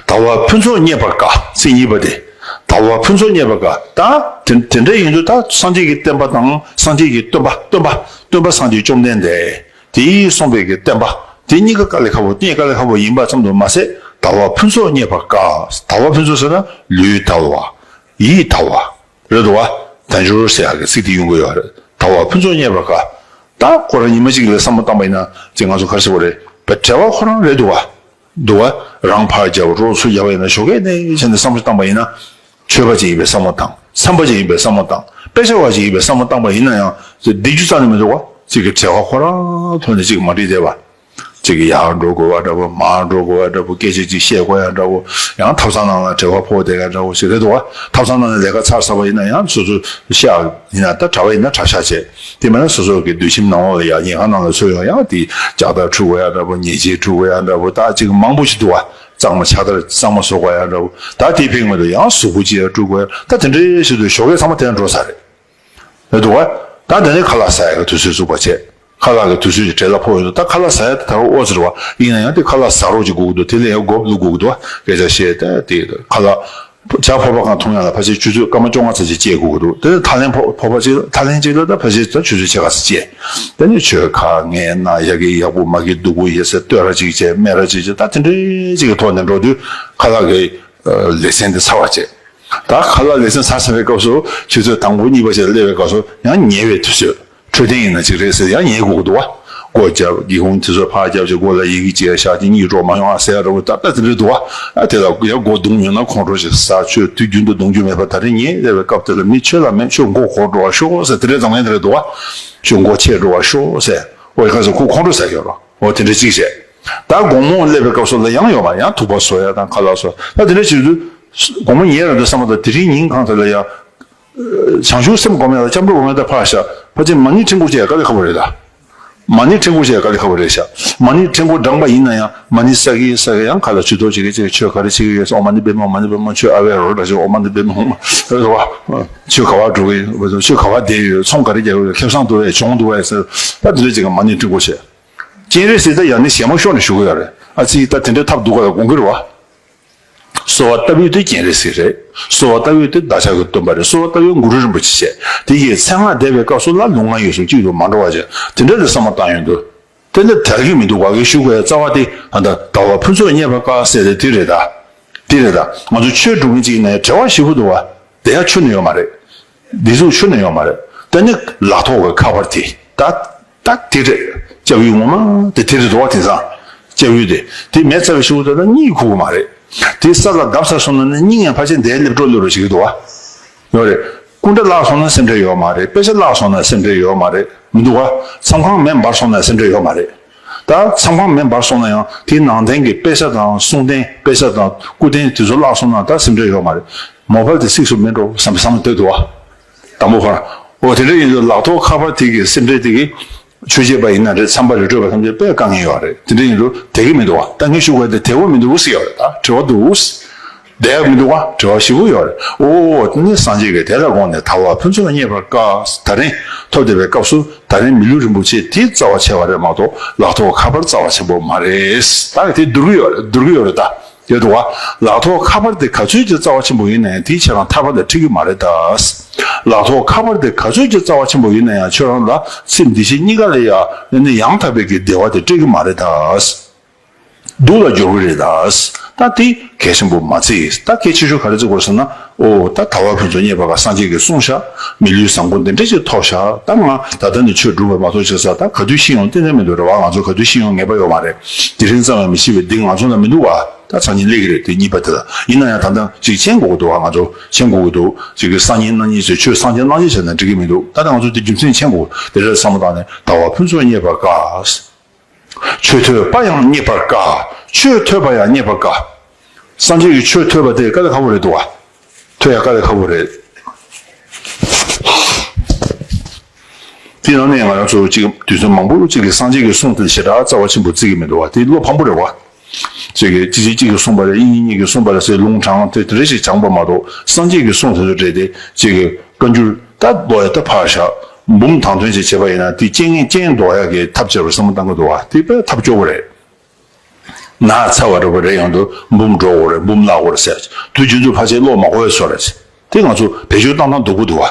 ཟླ་བ་ཕུན་ཚོགས་རྙེད་པར་དཀའ། ཚིག་གཉིས་པ་དེ། ཟླ་བ་ཕུན་ཚོགས་རྙེད་པར་དཀའ། ད་དེ་དེ་འདྲ་ཡིན་དུས་ད་སངས་རྒྱས་ཀྱི་བསྟན་པ་དང་སངས་རྒྱས་ཀྱི་སྟོན་པ་སྟོན་པ་སྟོན་པ་སངས་རྒྱས་བཅོམ་ལྡན་འདས་དེས་གསུངས་པའི་གི་བསྟན་པ་དེ་གཉིས་ཀ་དཀའ་ལས་ཁག་པོ་རྙེད་དཀའ་ལས་ཁག་པོ་ཡིན་པ་ཙམ་དུ་མ་ཟད་ཟླ་བ་ཕུན་ཚོགས་རྙེད་པར་དཀའ། ཟླ་བ་ཕུན་ཚོགས་ཟེར་ན་ལུས་དལ་བ། ཡིད་དལ་བ། རེད་འདུག་བ། དལ་འབྱོར་ཟེར་ཡག་གི་ཚིག་དེ་ཡོང་གི་ཡོད་རེད། ཟླ་བ་ཕུན་ཚོགས་རྙེད་པར་དཀའ། ད་ཁོ་རང་ཉི་མ་གཅིག་ལ་བསམ་བློ་བཏང་པ་ཡིན་ན་ཅིག་ང་ཚོ་ག་རེ་ཟེར་དགོས་རེད། བྲེལ་བ་ཁོ་རང་རེད་འདུག་བ། འདུག་བ། རང་ཕར་རྒྱབ་རོགས་ཚུར་རྒྱབ་པ་ཡིན་ན་ཞོགས་ཀས་ནས་བྱས་ནས་བསམ་བློ་བཏང་པ་ཡིན་ན། ཆོས་པ་ཅིག་ཡིན་པའི་བསམ་བློ་བཏང་། བསམ་པ་ཅིག་ཡིན་པའི་བསམ་བློ་བཏང་། དཔེ་ཆ་བ་ཅིག་ཡིན་པའི་བསམ་བློ་བཏང་པ་ཡིན་ན་ཡང་བསྡད་རྒྱུ་རྩ་ནས་མི་འདུག་བ། ཅིག་གི་བྲེལ་བ་ཁོ་རང་ཐོག་ནས་ཅིག་མ་འགྲིག་བསྡད་པ། གཅིག་གིས་ཡར་འགྲོ་དགོས་པ་འདྲ་པོ་མར་འགྲོ་དགོས་པ་འདྲ་པོ་སྐད་ཆ་གཅིག་བཤད་དགོས་ཡ་འདྲ་པོ་ཡང་ཐབ་ཚང་ནང་ལ་བྲེལ་བ་ཕོག་བསྡད་ཡ་འདྲ་པོ་ཞིག་རེད་འདུག་བ། ཐབ་ཚང་ནང་ནས་ལས་ཀ་ཚར་ཚར་བ་ཡིན་ན་ཡང་སོ་སོ་ཤག་ཡིན་ན་ད་གྲྭ་པ་ཡིན་ན་གྲྭ་ཤག་བྱས་དེ་མིན་ན་སོ་སོ་གི་སྡོད་ཁྱིམ་ནང་ལོགས་ལ་ཡ་ཉལ་ཁང་ནང་ལ་ཚུར་ཡོང་ཡང་དེ་ལྕགས་ཐག་འཁྲུ་དགོས་ཡ་འདྲ་པོ་ཉལ་ཆས་འཁྲུ་དགོས་ཡ་འདྲ་པོ་ད་གཅིག་མང་པོ་ཞིག་འདུག་བ། གཙང་མ་ཕྱག་དར་གཙང་མ་བཟོ་དགོས་ཡ་འདྲ་པོ་ད་དེ་ཕན་མི་འདུག་ཡང་གཟུགས་པོ་ཅིག་ཡ་འཁྲུ་དགོས་ཡ་ད་དེ་འདྲའི་ཞིག་འདུག་ཞོགས་ཀས་ཚང་མ་དེ་ཡང་འགྲོ་ས་རེད། རེད་འདུག་བ། ད་དེ་ནས་ཁ་ལག་ཟ་ཡག་གི་དུས་ཚོད་བཙུགས་པ་བྱས། ཁ་ལག་གི་དུས་ཚོད་ཀྱི་བྲེལ་བ་ཕོག་ཡོད་འདུག་ད་ཁ་ལག་ཟ་ཡག་དེ་ད་རུང་ཨོ་ཙི་རེད་བ། ཡིན་ན་ཡང་དེ་ཁ་ལག་ཟ་རོགས་ཀྱི་དགོས་ཀྱི་འདུག་དེ་ལས་ཡང་སྒོར་བླུག་དགོས་ཀྱི་འདུག་བ། སྐད་ཆ་བཤད་ད་དེ་ཁ་ལག་ཇ་ཕོར་པ་གང་འཐུང་ཡག་ལ་ཕལ་ཆེར་ཆུ་ཚོད་སྐར་མ་བཅོ་ལྔ་ཙམ་ཞིག་སྐྱེལ་དགོས་ཀྱི་འདུག་དེ་ནས་ཐར་ལན་ཕོར་པ་གཅིག་ཐར་ལན་གཅིག་ལ་ད་ཕལ་ཆེར་ད་ཆུ་ཚོད་ཕྱེད་ཀ་ཙམ་སྐྱེལ། དེ་ནས་ཆོས་ཁ་ངས་ན་ཡག་གི་ཡག་པོ་མ་གི་སྡུག་པོ་ཡིན་ཟེར་བསྟོད་ར་གཅིག་བྱས་སྨད་ར་གཅིག་བྱས་ད་དེ་འདྲའི་གཅིག་གི་ཐོག་ནས་འགྲོ་དུས་ཁ་ལག་གི་ལེ་ཚན་དེ་ཚར་བ་བྱས། ད་ཁ་ལག་ལེ་ཚན་ཚར་ཚར་བའི་སྐབས་སུ་ཆུ་ཚོད་དང་པོ་གཉིས་པ་ཞིག་ལ་སླེབས་པའི་སྐབས་སུ་ཡང་ཉལ་བའི་དུས་ཚོད། འཕྲོད་བསྟེན་ཡིན་ན་གཅིག་རེད་ཟེར་ཡང་ཉལ་དགོས་ཀྱི་འདུག་བ། སྒོ་བརྒྱབ་སྒེའུ་ཁུང་དེ་ཚོ་ཕར་བརྒྱབ་བྱས་སྒོ་ལ་ཡི་གེ་གཅིག་བཞག་གཅིག་གཉིད་དཀྲོག་མ་ཡོང་ཨ་ཟེར་ཡ་འདྲ་བོ་ད་ལྟ་དེ་འདྲ་འདུག་བ། ཨ་དེ་ལ་ཡང་སྒོ་རྡུང་ཡོང་ན་ཁོང་ཁྲོ་ཞིག་ཟ། ཆོས་དུས་རྒྱུན་དུ་རྡུང་རྒྱུ་མེད་པ་ད་རེས་ཉལ་བསྡད་པའི་སྐབས་དེ་ལ་མི་ཆོས་ལ་མེད། ཆོས་མགོ་འཁོར་འགྲོ་བ་ཤོག་ཟེར་དེ་འདྲའི་གདངས་ལེན་དེ་འདྲ་འདུག་བ། ཆོས་མགོ་ཆད་འགྲོ་བ་ཤོག་ཟེར། འོ་ཡ་ཁ་སང་ཁོ་ཁོང་ཁྲོ་ཟ་གི་ཡོད་རེད། འོ་དེ་འདྲ་གཅིག་བྱས། ད་དགོང་མོ་སླེབས་པའི་སྐབས་སུ་ལ་ཡང་ཡོད་མ་ཡང་ཐུག་པ་བཟོ་ཡ་དང་ཁ་ལག་བཟོ་ད་དེ་འདྲ་བྱེད་དུས། དགོང་མོ་ཉལ་རན་དུས་བསམ་པ་དང་དེ་རིང་ཉིན་གང་དེ་ལ་ཡང་། བྱང་ཆུབ་སེམས་སྒོམ་ཡ་ལ་སྐྱབས་འགྲོ་སྒོམ་ཡ་ད་ཕར་བཞག་ཕལ་ཆེར་མ་ཎི་ཕྲེང་སྐོར་བྱེད་ཡ་དཀའ་ལས་ཁག་པོ་རེད་ད། མ་ཎི་ཕྲེང་སྐོར་བྱེད་ཡ་དཀའ་ལས་ཁག་པོ་རེད་ཤག་མ་ཎི་ཕྲེང་སྐོར་བགྲངས་པ་ཡིན་ན་ཡང་མ་ཎི་ས་གི་ས་གི་ཡང་ཁ་ལ་ཇུས་གཏོགས་བྱེད་ཀྱི་བྱེད་ཀྱི་ཆོས་ག་རེ་བྱེད་ཀྱི་ཡོད་ཟེར་ཨོཾ་མ་ཎི་པདྨེ་ཧཱུྃ་མ་ཎི་པདྨེ་ཧཱུྃ་ཆོས་ཨ་ཝེ་རོ་འདྲ་ཞིག་ཨོཾ་མ་ཎི་པདྨེ་ཧཱུྃ་རེད་བ། ཆོས་ག་པར་འགྲོ་གི་ཡོད་ཆོས་ག་པར་བསྡད་ཡོད་ཚོང་ག་རེ་རྒྱག་ཡོད་ཁེ་བཟང་འདུག་བས་གྱོང་འདུག་བས་ཟེར་ད་དེ་འདྲ་ཅིག་གི་མ་ཎི་ཕྲེང་སྐོར་བྱེད། སྤྱན་རས་གཟིགས་ད་ཡང་ནི་ཞལ་མ་ཤོར་ནས་བཞུགས་ཀྱི་ཡོད་རེད་ཨ་ཙི་ད་དེ་འདྲའི་ཐབས་འདུག་ག་ལ་དགོངས་ཀྱི་རེད་བ། གསོལ་བ་བཏབ་ཡུལ་དེ་སྤྱན་རས་གཟིགས་རེད། གསོལ་བ་བཏབ་ཡུལ་དེ་བདག་ཅག་གི་སྟོན་པ་རེད། གསོལ་བ་བཏབ་ཡུལ་གུ་རུ་རིན་པོ་ཆེ་བྱས། དེ་ཡི་མཚན་སྔགས་བཟླས་པའི་སྐབས་སུ་ལ་ལུས་ངག་ཡིད་གསུམ་གཅིག་ཏུ་མ་འགྲོ་བ་བྱས། དེ་འདྲ་དེ་བསམ་བློ་བཏང་ཡོང་དུས། དེ་འདྲ་དལ་གྱི་མི་འདུག་བ། གི་ཞུ་དགོས་རྩ་བ་དེ་ཨ་ད་ཟླ་བ་ཕུན་ཚོགས་རྙེད་པར་དཀའ་ཟེར་ཏེ་དེ་རེད་ད། དེ་རེད་ད། ང་ཚོ་ཆོས་སྒྲུབ་མཁན་ཅིག་ཡིན་ན་ཡང་བྲེལ་བ་ཞེ་པོ་འདུག་བ། དེ་ཡང་ཆོས་ནི་ཡོད་མ་རེད། འདི་ཚོ་ཆོས་ནི་ཡོད་མ་རེད། དེ་ནི་ལག་ཐོག་གི་ཁ་པར་དེ་ད་ད་དེ་རེད། སྐྱབས་ཡུལ་ངོ་མ་དེ་དེ་རེད་འདུག་བ། དེང་སང་སྐྱབས་ཡུལ་དེ་དེ་མེད་ཚར་བའི་ཞེ་པོ་འདུག་ད། གཉིད་ཁུག་གི་མ་རེད། དེ་ས་ལ་བརྡབས་ཚར་སོང་ན་ནི་སྙིང་ཡང་ཕལ་ཆེར་འདིར་སླེབས་འགྲོ་ལོས་རོ་ཞིག་འདུག་བ། ཡོད་རེད། སྐུ་འདྲ་བརླག་སོང་ན་སེམས་ཁྲལ་ཡོད་མ་རེད། དཔེ་ཆ་བརླག་སོང་ན་སེམས་ཁྲལ་ཡོད་མ་རེད། མི་འདུག་བ། མཚམས་ཁང་མེ་འབར་སོང་ན་སེམས་ཁྲལ་ཡོད་མ་རེད། ད་མཚམས་ཁང་མེ་འབར་སོང་ན་ཡང་དེའི་ནང་རྟེན་གྱི་དཔེ་ཆ་དང་གསུང་རྟེན། དཔེ་ཆ་དང་སྐུ་རྟེན་དེ་ཚོ་བརླག་སོང་ན་ད་སེམས་ཁྲལ་ཡོད་མ་རེད། མོ་བལ་དེ་སིག་སུ་མེད་འགྲོ་བསམ་བསམ་བསྡད་འདུག་བ། དང་པོ་ཁར། འོ་དེ་འདྲ་ཡིན་དུས་ལག་ཐོག་ཁ་པར་དེ་གི་སེམས་ཁྲལ་དེ་གི་ཆོས་བྱེད་པ་ཡིན་ན་རེད། མཚམས་པ་རི་ཁྲོད་པ་ཐམས་ཅད་དཔེ་དཀའ་ངལ་ཡོད་རེད། དེ་འདྲ་ཡིན་དུས་དེ་གི་མི་འདུག་བ། ད་ངས་ཞུ་དགོས་དེ་དེ་བོ་མི་འདུག་ཟེར་ཡོད་རེད། ད་དྲི་བ་འདུག་བསྡད་ཡག་མི་འདུག་བ། དྲི་བ་ཞིབ་པོ་ཡོད་རེད། འོ་ནི་སངས་རྒྱས་ཀྱིས་དེ་ལ་དགོངས་ནས་ཟླ་བ་ཕུན་ཚོགས་རྙེད་པར་དཀའ། ད་རིང་ཐོབ་བསྡད་པའི་སྐབས་སུ་ད་རིང་མི་ལུས་རིན་པོ་ཆེ་དེ་རྩ་བ་ཆེ་བ་རེད་མ་གཏོགས་ལག་ཐོག་ཁ་པར་རྩ་བ་ཆེན་པོ་མ་རེད། ད་དེ་བསྡུར་གི་ཡོད་རེད། བསྡུར་གི་ཡོད་རེད་ད། ཡོད་འདུག་བ། ལག་ཐོག་ཁ་པར་དེ་ག་ཚོད་ཀྱི་རྩ་བ་ཆེན་པོ་ཡིན་ན་ཡང་དེའི་ཆ་ལ་ཐར་པ་དང་འཁྲིལ་གི་མ་རེད་ད། ལག་ཐོག་ཁ་པར་དེ་ག་ཚོད་ཀྱི་རྩ་བ་ཆེན་པོ་ཡིན་ན་ཡང་ཁྱོད་རང་ལ་ཚེ་འདི་ཕྱི་གཉིས་ཀ་ལ་ཡང་ཡང་དག་པའི་གི་བདེ་བ་དེ་སྤྲད་གི་མ་རེད་ད། སྡུག་ལ་སྦྱོར་གི་རེད་ད། ད་དེ་གལ་ཆེན་པོ་མ་བརྩི། ད་གལ་ཆེ་ཤོས་ག་རེ་བརྩི་དགོས་ཟེར་ན། ཨོ་ད་ཟླ་བ་ཕུན་ཚོགས་རྙེད་པར་དཀའ། སངས་རྒྱས་ཀྱིས་གསུངས་ཤག་མི་ལུས་བཟང་པོ་འདི་འདྲ་ཅིག་ཐོབ་ཤག་ད་ང་ད་ལྟ་ནས་ཆོས་སྒྲུབ་པ་མ་གཏོགས་བྱས་ཙང་ད་ག་དུས་ཤི་ཡོང་ཏན་ཏན་མི་འདུག་རེད་བ། ང་ཚོ་ག་དུས་ཤི་ཡོང་ངེས་པ་ཡོད་མ་རེད། དེ་རིང་ཙམ་ཡང་མི་ཤི་བའི་སྡིག་ང་ཚོ་ལ་མི་འདུག་བ། ད་སང་ཉིན་སླེབས་ཀྱི་རེད། དེ་གཉིས་པ་དེ་ལ་ཡིན་ན་ཡང་ད་ལྟ་ཅིག་མཁྱེན་དགོས་ཀྱི་འདུག་བ། ང་ཚོ་མཁྱེན་དགོས་ཀྱི་འདུག་ཅིག་གི་སང་ཉིན་གནངས་ཉིན་ཟེར། ཆོས་སང་ཉིན་གནངས་ཉིན་བྱས་ན་འགྲིག་གི་མི་འདུག་ད་ལྟ་ང་ཚོ་དེ་རྒྱུ་མཚན་མཁྱེན་དགོས། དེ་འདྲ་བསམ་བློ་བཏང་ནས་ཟླ་བ་ཕུན་ཚོགས་རྙེད་པར་དཀའ། ཆོས་ཐོས་པ་ཡང་རྙེད་པར་དཀའ། ཆོས་ཐོས་པ་ཡང་རྙེད་པར་དཀའ། སངས་རྒྱས་ཀྱི་ཆོས་ཐོས་པ་དེ་དཀའ་ལས་ཁག་པོ་རེད་འདུག་བ། ཐོས་ཡ་དཀའ་ལས་ཁག་པོ་རེད། དེ་ནང་ནས་ང་རང་ཚོ་གཅིག་དུས་ཚོད་མང་པོ་གཅིག་གི་སངས་རྒྱས་ཀྱི་གསུང་དེ་ཞེ་དྲག་རྩ་བ་ཆེན་པོ་བརྩི་གི་མི་འདུག་བ། དེ་བློ་ཕམ་པོ་རེད་བ། གཅིག་གིས་གཅིག་གཅིག་གཅིག་གིས་གསུངས་པ་རེད། གཉིས་གཉིས་ཀྱིས་གསུངས་པ་རེད་ཟེར་ལུང་དྲངས་དེ་དེ་རེ་ཞིག་སྦྱངས་པ་མ་གཏོགས། སངས་རྒྱས་ཀྱི་གསུང་དེ་ཚོ་རེད་དེ་གཅིག་གི་བཀའ་འགྱུར་ད་ལོ་ཡ་ད་ཕར་བཞག་འབུམ་དང་དོན་ཅིག་བྱེད་པ་ཡིན་ན་དེ་རྐྱེན་ངན་རྐྱེན་ཟློག་ཡག་གི་ཐབས་བྱས་པར་བསམ་བློ་བཏང་གི་འདུག་བ། དེ་དཔེ་ཐབས་སྐྱོ་བོ་རེད། ན་ཚ་བ་འདྲ་བོ་རེད་ཡོང་དུས་འབུམ་འགྲོ་དགོས་རེད། འབུམ་བརླག་དགོས་རེད་ཟེར་དུས་རྒྱུན་དུ་ཕལ་ཆེར་བློ་མ་འཁོར་བའི་བཟོ་རེད། དེ་ང་ཚོ་བེད་སྤྱོད་བཏང་སྟངས་སྡུག་པོ་འདུག་བ།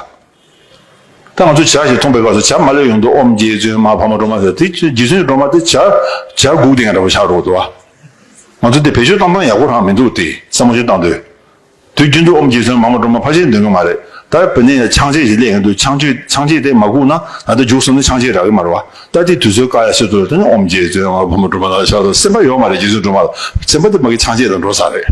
ད་ང་ཚོ་ཇ་ཞིག་འཐུང་པའི་སྐབས་སུ་ཇ་མ་སླེབས་ཡོང་དུས་ཨོཾ་རྗེ་བཙུན་མ་འཕགས་མ་སྒྲོལ་མ་ཟེར་དེ་རྗེ་བཙུན་སྒྲོལ་མ་དེ་ཇ་ཇ་སྒུག་བསྡད་མཁན་འདྲ་བོ་ཆགས་འགྲོ་འདུག་བ། ང་ཚོ་དེ་བེད་སྤྱོད་བཏང་སྟངས་ཡག་པོ་རང་མི་འདུག་དེ་བསམ་བློ་ཞིག་བཏང་དུས། དུས་རྒྱུན་དུ་ཨོཾ་རྗེ་བཙུན་མ་འཕགས་མ་སྒྲོལ་མ་ཕལ་ཆེར་འདོན་གི་མ་རེད། ད་དཔེར་ན་ཡང་ཆང་བཅད་ཞིག་སླེབས་ཡོང་དུས་ཆང་བཅད་ཆང་བཅད་དེ་མ་སྒུག་ན་ད་ལྟ་མཇུག་སོང་ན་ཆང་བཅད་རག་གི་མ་རེད་བ། ད་དེ་དུས་ཚོད་བཀག་ཡ་ཆེད་དུ་དེ་ནི་ཨོཾ་རྗེ་བཙུན་མ་འཕགས་མ་སྒྲོལ་མ་ལ་ཕྱག་འཚལ་ལོ། སེམས་པ་ཡོད་མ་རེད། རྗེ་བཙུན་སྒྲོལ་མ་ལ་སེམས་པ་དེ་མ་གི་ཆང་བཅད་དང་འགྲོ་ས་རེད།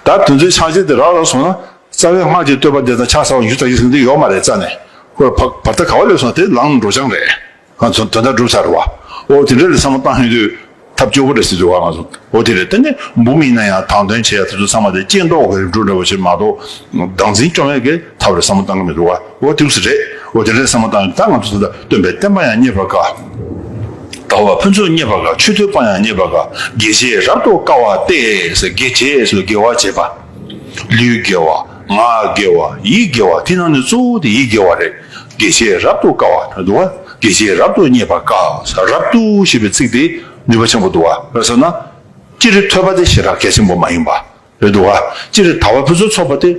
ད་དུས་ཚོད་ཆང་བཅད་དེ་རག་རག་སོང་ན། རྩ་བའི་སྔགས་ཀྱི་བསྟོད་པ་འདི་དང་ཕྱག་འཚལ་བ་མཇུག་ལྟ་ཞིག་ཟིན་དེ་ཡོད་མ་རེད་རྩ་ནས། ཁོ་བར་བར་ཐག་ག་བ་སླེབས་སོང་དེ་ལངས་འགྲོ་ཆང་རེད། ང་ཚོ་དོན་དག་འགྲུབ་ཚར་བ། འོ་དེ་འདྲ་རེད་བསམ་བློ་བཏང་ཡོང་དུས་ཐབས་སྐྱོ་བོ་རེད་ཟེར་འདུག་བ་ང་ཚོ། འོ་དེ་རེད། དེ་ནས་འབུམ་ཡིན་ན་ཡང་དང་དོན་བྱེད་ཡ་དེ་ཚོ་ཚང་མ་དེ་རྐྱེན་ཟློག་གི་རིམ་གྲོ་འདྲ་བོ་ཞིག་མ་གཏོགས་བདག་འཛིན་སྐྱོང་ཡ་གི་ཐབས་རེད་བསམ་བློ་བཏང་གི་མི་འདུག་བ། འོ་དེ་ཚོ་རེད། འོ་དེ་འདྲ་བསམ་བློ་བཏང་ཡོང་ད་ང་ཚོ་ད་སྟོན་པའི་བསྟན་པ་ཡང་རྙེད་པར་དཀའ། ཟླ་བ་ཕུན་ཚོགས་རྙེད་པར་དཀའ། ཆོས་ཐོས་པ་ཡང་རྙེད་པར་དཀའ། དགེ་བྱེད་རབ་ཏུ་དཀའ་བ་སྟེ་ཟེར། དགེ་བྱེད་ཟེར་དགེ་བ་བྱེད་པ། ལུས་དགེ་བ། ངག་དགེ་བ། ཡིད་དགེ་བ། དེ་ནང་ནས་གཙོ་བོ་དེ་ཡིད་དགེ་བ་རེད། དགེ་བྱེད་རབ་ཏུ་དཀའ་བ་འདུག་བ། དགེ་བྱེད་རབ་ཏུ་རྙེད་པར་དཀའ། རབ་ཏུ་ཞེས་པའི་ཚིག་དེ་ནུས་པ་ཆེན་པོ་འདུག་བ། རེད་ཟེར་ན། སྤྱིར་ཐོས་པ་དེ་ཞེ་དྲག་གལ་ཆེན་པོ་མ་ཡིན་པ་རེད་འདུག་བ། སྤྱིར་ཟླ་བ་ཕུན་སུམ་ཚོགས་པ་དེ་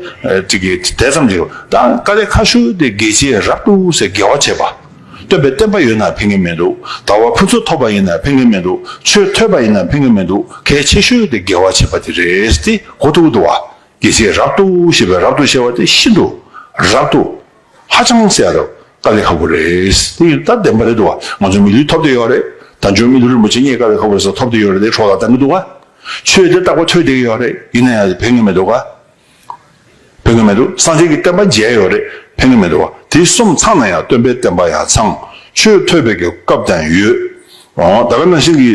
དེ་གི་དེ་ཙམ་གྱིས་ད་དཀའ་ལས་ཁག་ཤོས་དེ་དགེ་བྱེད་རབ་ཏུ་ཟེར་དགེ་བ་བྱེད་པ། སྟོན་པའི་བསྟན་པ་ཡོད་ན་ཕན་གི་མི་འདུག་ཟླ་བ་ཕུན་སུམ་ཚོགས་པ་ཡིན་ན་ཕན་གི་མི་འདུག་ཆོས་ཐོས་པ་ཡིན་ན་ཕན་གི་མི་འདུག་གལ་ཆེ་ཤོས་དེ་དགེ་བ་བྱེད་པ་དེ་རེད། དེ་གོ་ཐུབ་འདུག་བ། དགེ་བྱེད་རབ་ཏུ་ཞེས་པའི་རབ་ཏུ་ཞེས་པ་དེ་ཤིན་ཏུ་རབ་ཏུ། ཧ་ཅང་ཟེར་ཡ་རེད། དཀའ་ལས་ཁག་པོ་རེད། དེ་ཡིན་ད་བདེན་པ་རེད་འདུག་བ། ང་ཚོ་མི་ལུས་ཐོབ་བསྡད་ཡོད་རེད། ད་འཇོན་མི་ལུས་རིན་པོ་ཆེ་རྙེད་དཀའ་ལས་ཁག་པོ་རེད་ཟེར་ཐོབ་བསྡད་ཡོད་རེད། དེ་སྲོག་ལ་བཏང་གི་འདུག་བ། ཆོས་དེ་རྟག་པར་ཐོས་བསྡད་ཀྱི་ཡོད་རེད། ཡིན་ན་ཡང་ཕན་གི་མི་འདུག་ག་ཕན་གི་མི་འདུག་སངས་རྒྱས་ཀྱི་བསྟན་པ་མཇལ་ཡོད་རེད། ཕན་གི་མི་འདུག་ག་དེ་གསུམ་ཚང་ན་ཡང་སྟོན་པའི་བསྟན་པ་ཡང་ཚང་། ཆོས་ཐོས་པའི་གི་སྐབས་དང་ཡོད། འོ་ད་ག་ནང་བཞིན་གྱི་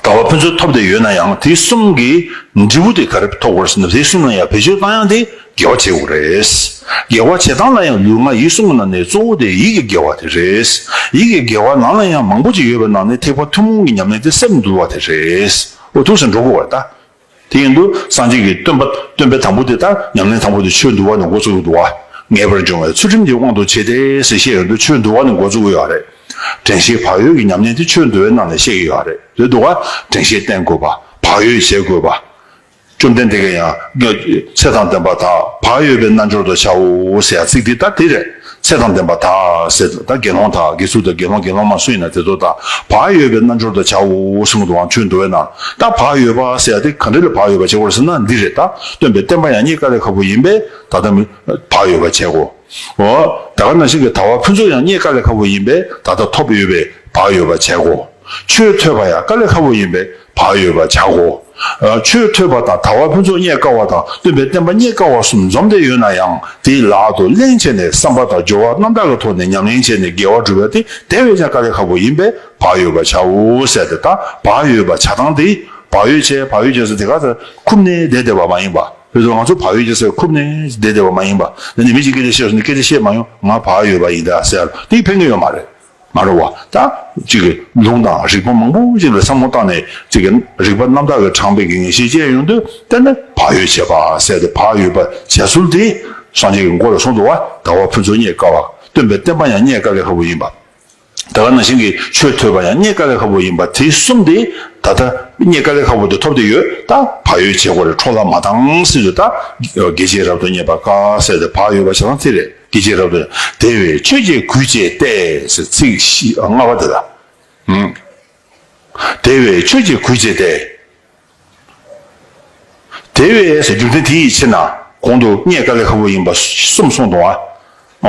ཟླ་བ་ཕུན་སུམ་ཐོབ་བསྡད་ཡོད་ན་ཡང་དེ་གསུམ་གྱི་འབྲས་བུ་དེ་ག་རེ་ཐོབ་དགོས་ཟེར་ན་དེ་གསུམ་ལ་ཡང་བེད་སྤྱོད་བཏང་ཡང་དེ་དགེ་བ་བྱེད་དགོས་རེད། དགེ་བ་བྱེད་སྟངས་ལ་ཡང་ལུས་ངག་ཡིད་གསུམ་གྱི་ནང་ནས་གཙོ་བོ་དེ་ཡིད་ཀྱི་དགེ་བ་དེ་རེད། ཡིད་ཀྱི་དགེ་བ་ནང་ལ་ཡང་མང་པོ་ཅིག་ཡོད་པའི་ནང་ནས་ཐེག་པ་ཐུན་མོང་གི་ཉམས་ལེན་དེ་སེམས་འདུལ་བ་དེ་རེད། འོ་ཐུགས་སུ་འགྲོ་དགོས་པ་རེད་ད། དེ་ཡིན་དུས་སངས་རྒྱས་ཀྱི་སྟོན་པ་སྟོན་པའི་དང་པོ་དེ་ལྟར་ཉམས་ལེན་དང་པོ་དེ་ཆོས་འདུལ་བ་ནས་འགོ་བཙུགས་འདུག་བ། ངེས་པར་འབྱུང་བའི་ཚུལ་ཁྲིམས་ཀྱི་དབང་དུ་བྱས་ཏེ་ཟེར་བཤད་ཡོང་དུས་ཆོས་འདུལ་བ་ནས་འགོ་བཙུགས་ཀྱི་ཡོད་རེད། དྲན་ཤེས་བག་ཡོད་ཀྱི་ཉམས་ལེན་དེ་ཆོས་འདུལ་བའི་ནང་ནས་བཤད་ཀྱི་ཡོད་རེད། རེད་འདུག་བ། དྲན་ཤེས་བསྟེན་དགོས་པ། བག་ཡོད་བྱེད་དགོས་པ། བཅོམ་ལྡན་འདས་ཀྱིས་ཡང་ཚེ་དང་ལྡན་པ་དག་བག་ཡོད་པའི་རྣལ་འབྱོར་དུ་བྱའོ་ཟེར་ཡ་ཚིག་འདི་ལྟ་དེ་རེད། ཚེ་དང་ལྡན་པ་དག་ཟེར། ད་དགེ་སློང་དག་དགེ་ཚུལ་དང་དགེ་སློང་དགེ་སློང་མ་སུ་ཡིན་ན་དེ་ཚོ་དག་བག་ཡོད་པའི་རྣལ་འབྱོར་དུ་བྱའོ་གསུངས་འདུག་ཨང་། ཆོས་འདུལ་བའི་ནང་ད་བག་ཡོད་པ་ཟེར་ཡ་དེ་ག་འདྲ་ལ་བག་ཡོད་པ་བྱེད་དགོས་རེད་ཟེར་ན་འདི་རེད། ད་སྟོན་པའི་བསྟན་པ་ཡང་རྙེད་དཀའ་ལས་ཁག་པོ་ཡིན་པས་ད་ལྟ་བག་ཡོད་པ་བྱེད་དགོས། འོ། ད་ག་ནང་བཞིན་གྱི་དལ་བ་ཕུན་ཚོགས་ཡང་རྙེད་དཀའ་ལས་ཁག་པོ་ཡིན་པས་ད་ལྟ་ཐོབ་ཡོད་པས་བག་ཡོད་པ་བྱེད་དགོས། ཆོས་ཐོས་པ་ཡང་དཀའ་ལས་ཁག་པོ་ཡིན་པས་བག་ཡོད་པ་བྱ་དགོས། ཆོས་ཐོས་པ་དང་དལ་བ་ཕུན་ཚོགས་རྙེད་དཀའ་བ་དང་སྟོན་པའི་བསྟན་པ་རྙེད་དཀའ་བ་གསུམ་འཛོམས་ཏེ་ཡོད་ན་ཡང་དེའི་ལག་ཏུ་ལེན་བྱས་ནས་བསམ་པ་དང་སྦྱོར་བ་རྣམ་དག་གི་ཐོག་ནས་ཉམས་ལེན་བྱས་ནས་དགེ་བ་སྒྲུབ་པ་དེ་དེ་བས་ཀྱང་དཀའ་ལས་ཁག་པོ་ཡིན་པས་བག་ཡོད་པ་བྱའོ་ཟེར་ཏེ། ད་བག་ཡོད་པ་བྱ་སྟངས་དེ་བག་ཡོད་བྱས་བག་ཡོད་བྱས་ཟེར་དེ་ག་ཚོད་ཁུབ་ནས་བསྡད་བསྡད་པ་མ་ཡིན་པ། བོད་དུ་ང་ཚོ་བག་ཡོད་ཀྱི་སེ་ཁུབ་ནས་བསྡད་བསྡད་པ་མ་ཡིན་པ། ནི་མི་གཅིག་སྐད་ཆ་བཤད་སོང་ནས་སྐད་ཆ་བཤད་མ་ཡོང་། ང་བག་ཡོད་པ་ཡིན་ད་ཟེར་དེ་ཕན་གྱི་ཡོད་མ་རེད། མ་རེད་བ། ད་གཅིག་གི་ལུང་དང་རིགས་པ་མང་པོ་ཞིག་ལ་བསམ་བློ་བཏང་ནས་གཅིག་གི་རིགས་པ་རྣམ་དག་གི་དྲངས་པའི་གི་ངེས་ཤེས་སྐྱེ་ཡོང་དུས་དེ་ནི་བག་ཡོད་བྱེད་པ་ཟེར་ཏེ། བག་ཡོད་པ་བྱ་ཚུལ་དེ་སངས་རྒྱས་ཀྱི་མགོ་ལ་གསུངས་འདུག་བ། དལ་བ་ཕུན་ཚོགས་རྙེད་དཀའ་བ། སྟོན་པའི་བསྟན་པ་ཡང་རྙེད་དཀའ་ལས་ཁག་པོ་ཡིན་པ། ད་ག་ནང་བཞིན་གྱི་ཆོས་ཐོས་པ་ཡང་རྙེད་དཀའ་ལས་ཁག་པོ་ཡིན་པ། དེ་གསུམ་དེ་ད་ལྟ་རྙེད་དཀའ་ལས་ཁག་པོ་དེ་ཐོབ་སྟེ་ཡོད། ད་བག་ཡོད་བྱེད་དགོས་རེད། འཕྲོ་བརླག་མ་བཏང་ཟེར་དུས་ད་དགེ་རྒྱས་རབ་ཏུ་བསྙེན་པ་དཀའ་ཟེར་ཏེ་བག་ཡོད་པ་བྱ་སྟངས་དེ་རེད། དགེ་རྒྱས་རབ་ཏུ་དེ་བས་ཆོས་ཀྱི་གུས་བཅས་ཏེ་ཟེར་ཚིག་བཞི་ལྔ་པ་དེ་ལ། ཨང་། དེ་བས་ཆོས་ཀྱི་གུས་བཅས་ཏེ། དེ་བས་ཟེར་རྒྱུ་མཚན་དེ་ཡི་ཕྱིར་ན་གོང་དུ་རྙེད་དཀའ་ལས་ཁག་པོ་ཡིན་པ་གསུམ་གསུངས་འདུག་ཨ།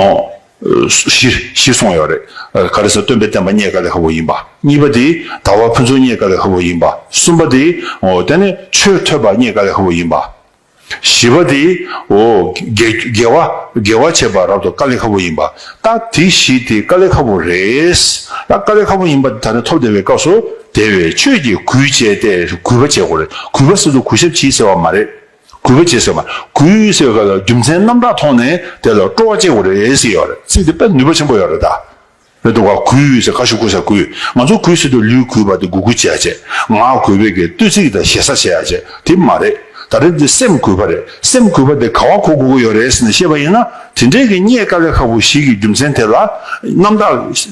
ཨོ། བཞི་བཞི་གསུངས་ཡོད་རེད། ག་རེ་ཟེར་སྟོན་པའི་བསྟན་པ་རྙེད་དཀའ་ལས་ཁག་པོ་ཡིན་པ། གཉིས་པ་དེ་དལ་བ་ཕུན་ཚོགས་རྙེད་དཀའ་ལས་ཁག་པོ་ཡིན་པ། གསུམ་པ་དེ་ཨོ་དེ་ནི་ཆོས་ཐོས་པ་རྙེད་དཀའ་ལས་ཁག་པོ་ཡིན་པ། བཞི་པ་དེ་ཨོ་དགེ་དགེ་བ་དགེ་བ་བྱེད་པ་རབ་ཏུ་དཀའ་ལས་ཁག་པོ་ཡིན་པ། ད་དེ་བཞི་དེ་དཀའ་ལས་ཁག་པོ་རེད། ད་དཀའ་ལས་ཁག་པོ་ཡིན་པ་དེ་ད་ནི་ཐོབ་བསྡད་པའི་སྐབས་སུ་དེ་བས་ཆོས་ཀྱི་གུས་བཅས་ཏེ་གུས་པ་བྱེད་དགོས་རེད། གུས་པ་ཟེར་དུས་གུས་ཞབས་གྱིས་ཟེར་བ་མ་རེད། གུས་པ་བྱེད་ཟེར་བ། གུས་ཟེར་བ་ལ་རྒྱུ་མཚན་རྣམ་དག་ཐོག་ནས་དེ་ལ་སྤྲོ་བ་སྐྱེ་དགོས་རེད་ཟེར་ཡོད་རེད། ཚིག་དེ་དཔེ་ནུས་པ་ཆེན་པོ་ཡོད་རེད་ད། རེད་འདུག་ག་གུས་ཟེར་ཁ་ཤུ་གུས་ཟེར་གུས། ང་ཚོ་གུས་ཟེར་དུས་ལུས་གུས་པ་དེ་གུས་གུས་བྱེད་ཡ་བྱེད། ངག་གུས་པའི་གི་བསྟོད་ཚིག་དང་ཞེ་ས་བྱེད་ཡ་བྱེད་དེ་མ་རེད། ད་རེས་འདི་སེམས་གུས་པ་རེད། སེམས་གུས་པ་དེ་ག་བ་གོ་དགོས་ཀྱི་ཡོད་རེད་ཟེར་ནས་བཤད་པ་ཡིན་ན། དེ་འདྲའི་གི་རྙེད་དཀའ་ལས་ཁག་པོ་ཞིག་གི་རྒྱུ་མཚན་དེ་ལ་རྣམ་དག་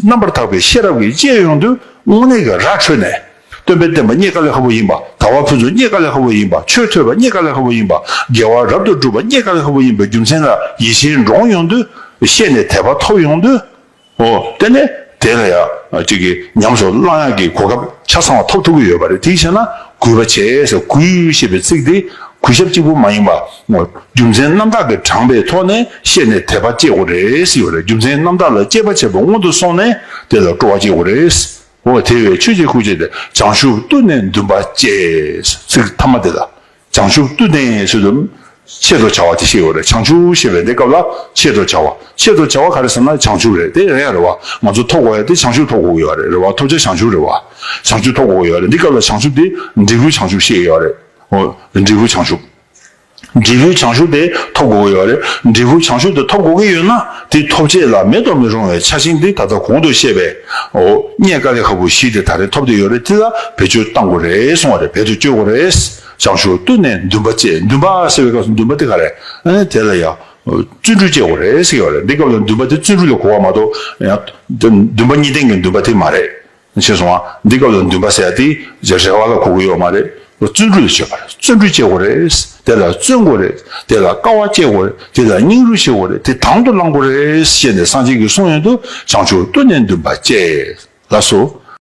རྣམ་པར་དག་པའི་ཤེས་རབ་ཀྱིས་དཔྱད་ཡོང་དུས་དངོས་གནས་ཀྱི་ར་འཕྲོད་ནས། སྟོན་པའི་བསྟན་པ་རྙེད་དཀའ་ལས་ཁག་པོ་ཡིན་པ། དལ་བ་ཕུན་ཚོགས་རྙེད་དཀའ་ལས་ཁག་པོ་ཡིན་པ། ཆོས་ཐོས་པ་རྙེད་དཀའ་ལས་ཁག་པོ་ཡིན་པ། དགེ་བ་རབ་ཏུ་སྒྲུབ་པ་རྙེད་དཀའ་ལས་ཁག་པོ་ཡིན་པའི་རྒྱུ་མཚན་ལ་ཡིད་ཆེས་འདྲོངས་ཡོང་དུས་བཤད་ནས་དད་པ་ཐོབ་ཡོང་དུས། ཨོ་དེ་ནས་དེ་ལ་ཡང་གཅིག་གི་ཉམས་སུ་བླང་ཡག་གི་གོ་སྐབས་ཆ་ཚང་བ་ཐོབ་ཐུབ་ཀྱི་ཡོད་པ་རེད། དེའི་ཕྱིར་ན་གུས་པ་བྱེད་ཟེར། གུས་ཞེས་པའི་ཚིག་དེ་གུས་ཞབས་གཅིག་པུ་མ་ཡིན་པ། རྒྱུ་མཚན་རྣམ་དག་གིས་དྲངས་པའི་ཐོག་ནས་བཤད་ནས་དད་པ་སྐྱེ་དགོས་རེད་ཟེར་ཡོད་རེད། རྒྱུ་མཚན་རྣམ་དག་ལ་དཔྱད་པ་བྱས་པ་སྔོན་དུ་སོང་ནས་དེ་ལ་སྤྲོ་བ་སྐྱེ་དགོས་རེད། འོ་དེ་བས་ཆོས་ཀྱི་གུས་བཅས་ཏེ། བྱང་ཆུབ་ཏུ་གནས་འདུན་པ་བསྐྱེད། ཚིག་ཐ་མ་དེ་ལ། བྱང་ཆུབ་ཏུ་གནས་ཟེར་དུས་ཆེད་དུ་བྱ་བ་དེ་བཤད་ཡོད་རེད། བྱང་ཆུབ་ཞེས་པའི་འདི་སྐབས་ལ་ཆེད་དུ་བྱ་བ། ཆེད་དུ་བྱ་བ་ག་རེ་ཟེར་ན་བྱང་ཆུབ་རེད། དེ་རེད་ཡ་རེད་བ། ང་ཚོ་ཐོབ་དགོས་ཡ་དེ་བྱང་ཆུབ་ཐོབ་དགོས་ཡོད་རེད། རེད་བ། ཐོབ་བྱ་བྱང་ཆུབ་རེད་བ། བྱང་ཆུབ་ཐོབ་དགོས་ཡོད་རེད། འདི་སྐབས་ལ་བྱང་ཆུབ་དེ་འབྲས་བུའི་བྱང་ཆུབ་བཤད་ཡོད་རེད། འོ་འབྲས་བུའི་བྱང་ཆུབ། འབྲས་བུའི་བྱང་ཆུབ་དེ་ཐོབ་དགོས་ཀྱི་ཡོད་རེད། འབྲས་བུའི་བྱང་ཆུབ་དེ་ཐོབ་དགོས་ཀྱི་ཡོད་ན་དེ་ཐོབ་བྱེད་ལ་མེད་དུ་མི་རུང་བའི་ཆ་ཤས་འདི་ད་ལྟ་གོང་དུ་བཤད་པའི་འོ་རྙེད་དཀའ་ལས་ཁག་པོ་བཞི་དེ་ད་རེས་ཐོབ་བསྡད་ཡོད་རེད། དེ་ལ་བེད་སྤྱོད་གཏང་དགོས་རེད་གསུངས་པ་རེད། བེད་དུ་སྤྱོད་དགོས་རེད། བྱང་ཆུབ་ཏུ་གནས་འདུན་པ་བསྐྱེད། འདུན་པ་ཟེར་བའི་སྐབས་སུ་འདུན་པ་དེ་ག་རེད། ཨ་ནི་དེ་ལ་ཡང་བརྩོན་འགྲུས་བསྐྱེད་དགོས་རེད་ཟེར་གྱི་ཡོད་རེད། འདི་སྐབས་ལ་འདུན་པ་དེ་བརྩོན་འགྲུས་ལ་གོ་བ་མ་གཏོགས་ཡང་འདུན་པ་གཉིས་ལྡན་གྱི་འདུན་པ་དེ་མ་རེད། ཤེས་སོང་ང་། འདི་སྐབས་ལ་འདུན་པ་ཟེར་ཡ་དེ་རེ་བ་ལ་གོ་གི་ཡོད་མ་རེད། བརྩོན་འགྲུས་ལ་བརྗོད་པ་རེད། བརྩོན་འགྲུས་བསྐྱེད་དགོས་རེད། དེ་ལ་བརྩོན་དགོས་རེད། དེ་ལ་དཀའ་བ་སྤྱད་དགོས་རེད། དེ་ལ་སྙིང་རུས་བྱེད་དགོས་རེད། དེ་དང་དུ་བླང་དགོས་རེད་ཞེས་ནས་སངས་རྒྱས་ཀྱིས་གསུངས་ཡོང་དུས་བྱང་ཆུབ་ཏུ་གནས་འདུན་པ་བསྐྱེད། ལགས་སོ།